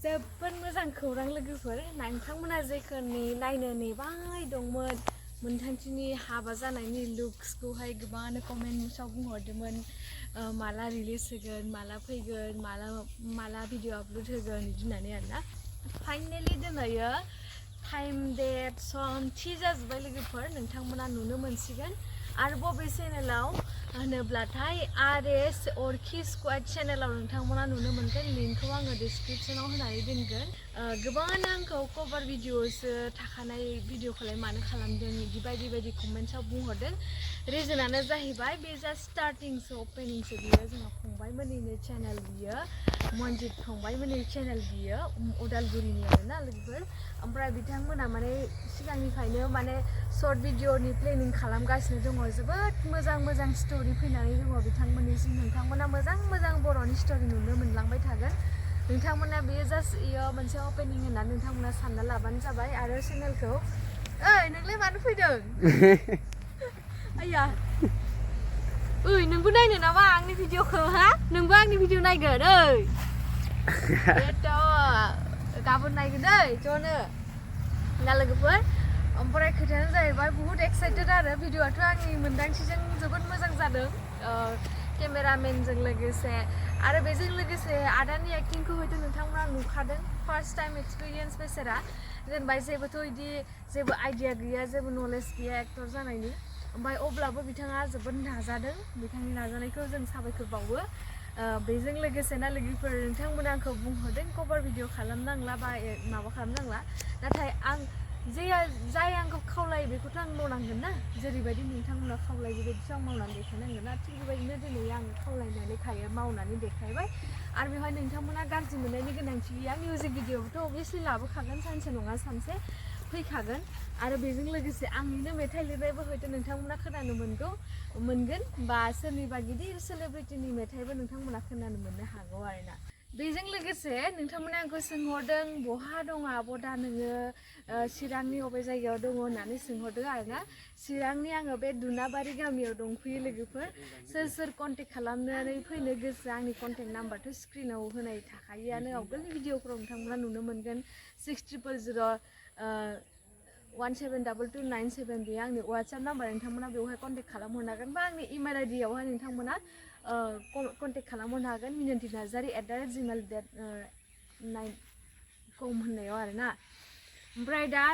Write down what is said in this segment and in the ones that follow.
जोबोद मोजां खौरां लोगोफोर नोंथांमोना जेखौनि नायनो नेबाय दंमोन मोनथांखिनि हाबा जानायनि लुक्सखौहाय गोबां कमेन्टआव बुंहरदोंमोन माला रिलिज होगोन माला फैगोन माला भिडिअ आपलोड होगोन बिदि होननानै आरोना फाइनाली दिनैयो टाइम डेट सम थि जाजोब्बाय लोगोफोर नोंथांमोना नुनो मोनसिगोन आरो बबे चेनेलाव होनोब्लाथाय आरएस अरखि स्क्वाड चेनेलाव नोंथांमोना नुनो मोनगोन लिंकखौ आङो डिस्क्रिप्शनाव होनानै दोनगोन गोबाङानो आंखौ कभार भिडिअसो थाखानाय भिडिअखौलाय मानो खालामदों बिदि बायदि बायदि कमेन्ट्सआव बुंहरदों रिजनानो जाहैबाय बे जास्ट स्टार्टिंसो ओपनिंसो बियो जोंहा फंबायमोननिनो चेनेल बियो मनजित फंबायमोननि चेनेल बियो उदालगुरिनि आरोना लोगोफोर ओमफ्राय बिथांमोना माने सिगांनिफ्रायनो माने शर्ट भिडिअनि प्लेनिं खालामगासिनो दङ जोबोद मोजां मोजां स्टोरी फैनानै दङ बिथांमोननिसिम नोंथांमोना मोजां मोजां बर'नि स्टोरी नुनो मोनलांबाय थागोन नोंथांमोना बेयो जास्ट इयो मोनसे ओपनिं होननानै नोंथांमोना सानना लाबानो जाबाय आरो चेनेलखौ ओइ नोंलाय मानो फैदों आया ओइ नोंबो नायनो नामा आंनि भिडिअखौ हा नोंबो आंनि भिडिअ नायगोन ओइ बेथ' गाबोन नायगोन दै ज'नो ना लोगोफोर ओमफ्राय खोथायानो जाहैबाय बहुत एक्साइटेड आरो भिडिअआथ' आंनि मोन्दांथिजों जोबोद मोजां जादों केमेरामेनजों लोगोसे आरो बेजों लोगोसे आदानि एक्टिंखौ हयथ' नोंथांमोना नुखादों फार्स्ट टाइम एक्सपिरियेन्स बेसेरा जेनेबा जेबोथ' बिदि जेबो आइडिया गैया जेबो नलेज गैया एक्टर जानायनि ओमफ्राय अब्लाबो बिथाङा जोबोद नाजादों बिथांनि नाजानायखौ जों साबायखर बावो बेजों लोगोसेना लोगोफोर नोंथांमोना आंखौ बुंहरदों कभार भिडिअ खालामनांला बा माबा खालामनांला नाथाय आं जाय आंखौ खावलायो बेखौथ' आं मावनांगोन ना जेरैबायदि नोंथांमोना खावलायो बेबायदिसो आं मावनानै देखायनांगोन ना थिग बेबायदिनो दिनै आं खावलायनानै मावनानै देखायबाय आरो बेवहाय नोंथांमोना गाज्रि मोननायनि गोनांथि गैया मिउजिक भिडिअखौथ' अभियासलि लाबोखागोन सानसे नङा सानसे फैखागोन आरो बेजों लोगोसे आंनिनो मेथाइ लिरनायबो हयथ' नोंथांमोना खोनानो मोनगोन बा सोरनिबा गिदिर सेलिब्रिटिनि मेथाइबो नोंथांमोना खोनानो मोननो हागौ आरोना बेजों लोगोसे नोंथांमोना आंखौ सोंहरदों बहा दङ आब' दा नोङो चिरांनि अबे जायगायाव दङ होननानै सोंहरदों आरोना चिरांनि आङो बे दुनाबारि गामियाव दंफैयो लोगोफोर सोर कन्टेक्ट खालामनानै फैनो गोसो आंनि कन्टेक्ट नाम्बारथ' स्क्रिनाव होनाय थाखायोआनो आवगोलनि भिडिअफोराव नोंथांमोना नुनो मोनगोन 60001722997 बेयो आंनि वाट्सएप नाम्बार नोंथांमोना बेवहाय कन्टेक्ट खालामहरनो हागोन बा आंनि इमेल आइडियावहाय नोंथांमोना कन्टेक्ट खालामहरनो हागोन minanti@gmail.com होननायाव आरोना ओमफ्राय दा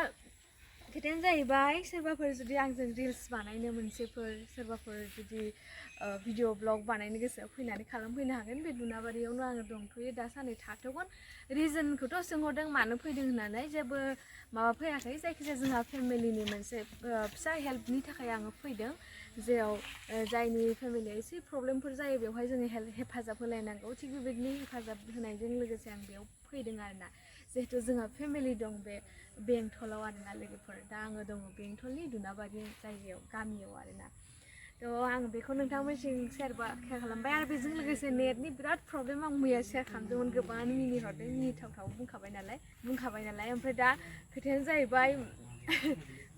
खोथायानो जाहैबाय सोरबाफोर जुदि आंजों रिल्स बानायनो मोनसेफोर सोरबाफोर जुदि भिडिअ ब्लग बानायनो गोसो फैनानै खालामफैनो हागोन बे दुनाबारियावनो आङो दंथ'यो दा साननै थाथ'गोन रिजनखौथ' सोंहरदों मानो फैदों होननानै जेबो माबा फैयाखै जायखिजाया जोंहा फेमिलिनि मोनसे फिसा हेल्पनि थाखाय आङो फैदों जेराव जायनि फेमिलिया एसे प्रब्लेमफोर जायो बेवहाय जोङो हेफाजाब होलायनांगौ थिग बेबायदिनो हेफाजाब होनायजों लोगोसे आं बेयाव फैदों आरोना जिहेथु जोंहा फेमिलि दं बे बेंटलाव आरोना लोगोफोर दा आङो दङ बेंटलनि दुनाबारि जायगायाव गामियाव आरोना थ' आं बेखौ नोंथांमोनसिम शेयार खालामबाय आरो बेजों लोगोसे नेटनि बिराद प्रब्लेम आं मैया शेयार खालामदोंमोन गोबाङानो मिनिहरदों मिनिथावथाव बुंखाबाय नालाय ओमफ्राय दा खोथायानो जाहैबाय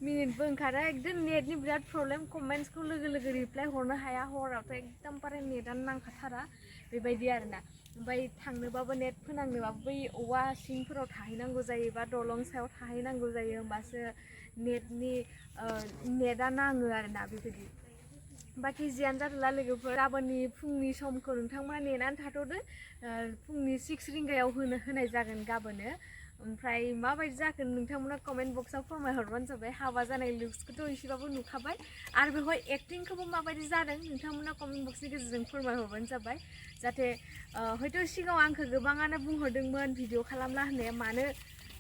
मिनिटबो ओंखारा एकदम नेटनि बिराद प्रब्लेम कमेन्ट्सखौ लोगो रिप्लाय हरनो हाया हरावथ' एकदमबारे नेटआनो नांखाथारा बेबायदि आरोना ओमफ्राय थांनोबाबो नेट फोनांनोबाबो बै औवा सिंफोराव थाहैनांगौ जायो बा दलं सायाव थाहैनांगौ जायो होमबासो नेटआ नाङो आरोना बेबायदि बाखि जियानो जादोंला लोगोफोर गाबोननि फुंनि समखौ नोंथांमोना नेनानै थाथ'दो फुंनि 6 रिंगायाव होनाय जागोन गाबोनो ओमफ्राय माबायदि जागोन नोंथांमोना कमेन्ट बक्सआव फोरमायहरबानो जाबाय हाबा जानाय लुक्सखौथ' एसेबाबो नुखाबाय आरो बेवहाय एक्टिंखौबो माबायदि जादों नोंथांमोना कमेन्ट बक्सनि गेजेरजों फोरमायहरबानो जाबाय जाहाथे हयथ' सिगाङाव आंखौ गोबाङानो बुंहरदोंमोन भिडिअ खालामला होननाया मानो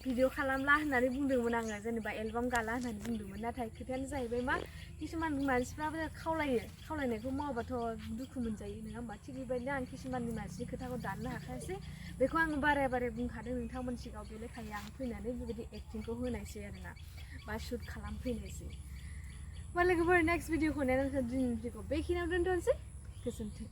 भिडिअ खालामला होननानै बुंदोंमोन आङो जेनेबा एलबाम गाला होननानै बुंदोंमोन नाथाय खोथायानो जाहैबाय मा किसुमान मानसिफ्राबो खावलायनायखौ मावाबाथ' दुखु मोनजायो नङा होमबा थिग बेबायदिनो आं किसुमाननि मानसिनि खोथाखौ दाननो हाखायासै बेखौ आं बारे बुंखादों नोंथांमोन सिगाङाव बे लेखायै आं फैनानै बेबायदि एक्टिंखौ होनायसै आरोना बा शुट खालामफैनायसै होमबा लोगोफोर नेक्स्ट भिडिअखौ नायनानै दिनैनि भिडिअखौ बेखिनियाव दोनथ'नोसै गोजोन्थों